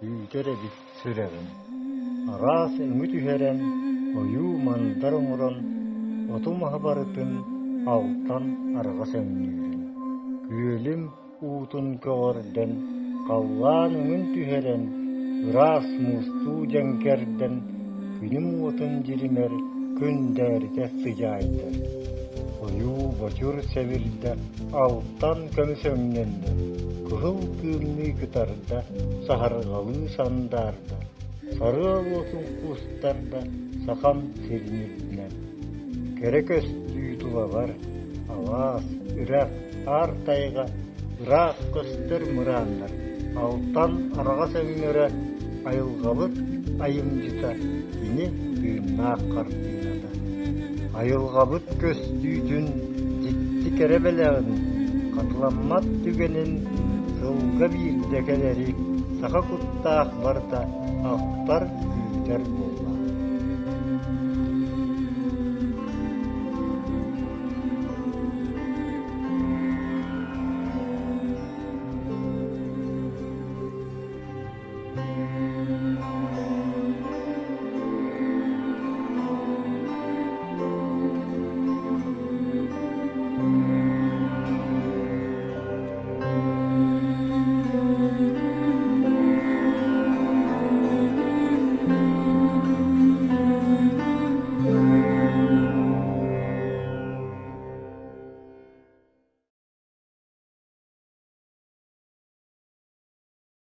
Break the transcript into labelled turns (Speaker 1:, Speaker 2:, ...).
Speaker 1: Күүтэр эбит сүрэҕим, араас өҥү түһэрэн, ойуу-мандар оҥорон, оту-маһы барытын алтан араҕас өҥнүүрүн, күөлүм уутун көҕөрдөн, халлаан өҥүн түһэрэн, ыраас муустуу дьэҥкэрдэн, күнүм уотун дьиримэр күндээритэ сыдьаайдар. Ойуу-бочур сэбирдэх алтан көмүс өҥнөннө, кыһыл кыымныы кытарда, саһарҕалыы сандаарда, сарыал уотун куустарда сахам сирин үрдүнэн. Кэрэ көстүү тулабар, алаас, үрэх, аар тайҕа, ыраах көстөр мырааннар, алтан араҕас өҥнөрө, айылҕабыт айымньыта, кини тыыннаах хартыыната. Айылҕабыт көстүүтүн дьикти кэрэ бэлэҕин, хатыламмат түгэнин сылга биирдэ кэлэри саха куттаах барыта ахтар, күүтэр буоллаҕа.